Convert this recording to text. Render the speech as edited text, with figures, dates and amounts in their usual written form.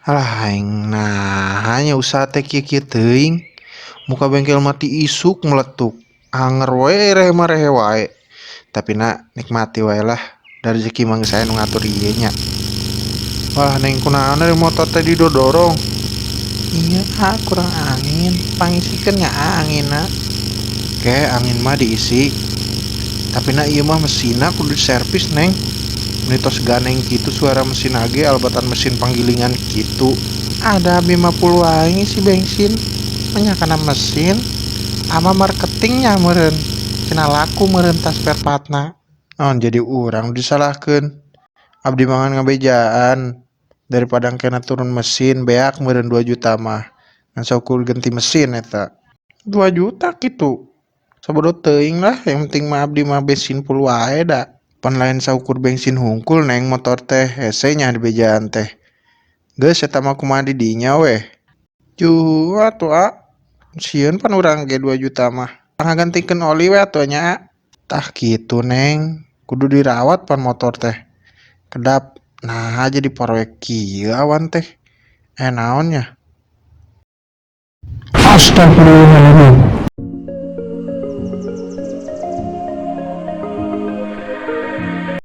Alah aing naha nya usaha teh kieu-kieu teuing. Muka bengkel mati isuk meletuk. Anger we rehe mah rehe wae. Tapi na nikmati wae lah. Da rezeki mah geus aya nu ngatur ieu nya. Wah neng, kunaon ari motor teh didodorong? Ieu ah, kurang angin, pangisikeun nya ah anginna. Ke angin mah diisi. Tapi na ieu mah mesinna kudu diservis, Neng. Meni tos ganeng kitu suara mesin ge albatan mesin panggilingan kitu. Ada abi mah wae ngisi bensin. Nya kana mesin ama marketingnya meureun. Cenah laku meureun tas spare partna. Naon jadi urang disalahkeun. Abdi mah ngan ngabejaan daripada kena turun mesin beak meureun 2 juta mah. Ngan saukur ganti mesin eta. 2 juta kitu. Sabodo teuing lah, yang penting mah abdi mah bensin full wae da. Pan lain saukur bensin hungkul, Neng, motor teh hese nya dibejaan teh. Geus eta mah kumaha di dinya weh. Juh atuh ah. Sieun pan urang ge 2 juta mah. Ngagantikeun oli we atuh nya. Tah kitu, Neng, kudu dirawat pan motor teh. Kedap nah jadi poe kieu awan teh. Eh, naon nya? Astagfirullahaladzim.